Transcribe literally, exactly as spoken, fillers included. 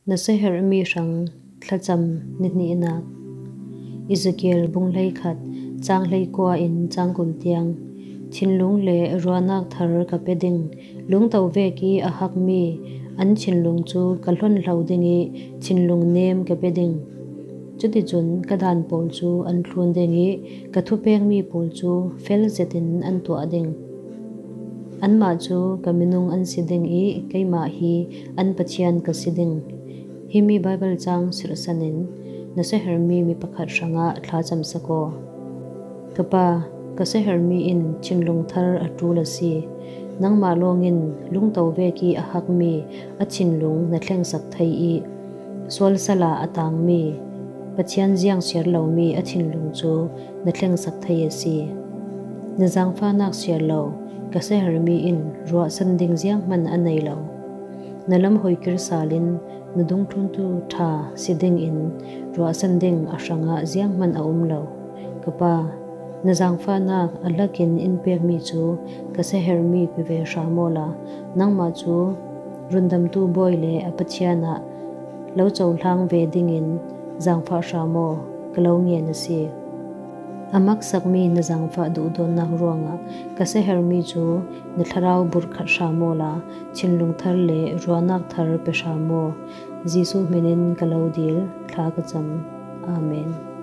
Na siaherhmi hrang thlacam ni hnihnak. Ezekiel bung hleikhat, cang hleikua in cang kul tiang. Thinlung le ruahnak thar ka pe ding, lungto vek i a hakmi an thinlung cu ka hlonhlo ding i thinlung nem ka pe ding. Cuticun ka dan pawl cu an thlun ding i ka thupekmi pawl cu fel zetin an tuah ding. Anmah cu ka minung an si ding i keimah hi an Pathian ka si ding. Himi Baibal cang sirhsan in na siaherhmi mi pakhat hrangah thlacam sak aw. Ka pa, ka siaherhmi in thinlung thar a ṭul a si. Nangmah lawngin lungto vek i a hakmi a thinlung na thlengsak thei i sual sal ah a tangmi, Pathian ziang siar lomi a thinlung cu na thlengsak thei a si. Na zaangfahnak siar lo ka siaherhmi in ruahsan ding zianghman a nei lo. Na lam hoi kir sal in na dungthluntu ṭha si dingin ruahsan ding a hrangah zianghman a um lo. Ka pa, na zaangfahnak a lakin in pekmi cu ka siaherhmi pe ve hram awla, nangmah cu rundamtu bawi le a Pathian ah lo cohlang ve dingin zaangfah hram aw, ka lo ngen a si. A maksakmi na zaangfah duhdawnnak ruangah ka siaherhmi cu na thlarau burhkhat hram awla, thinlung thar le ruahnak thar pe hram aw. Jesuh hmin in ka lo dil, thla ka cam. Amen.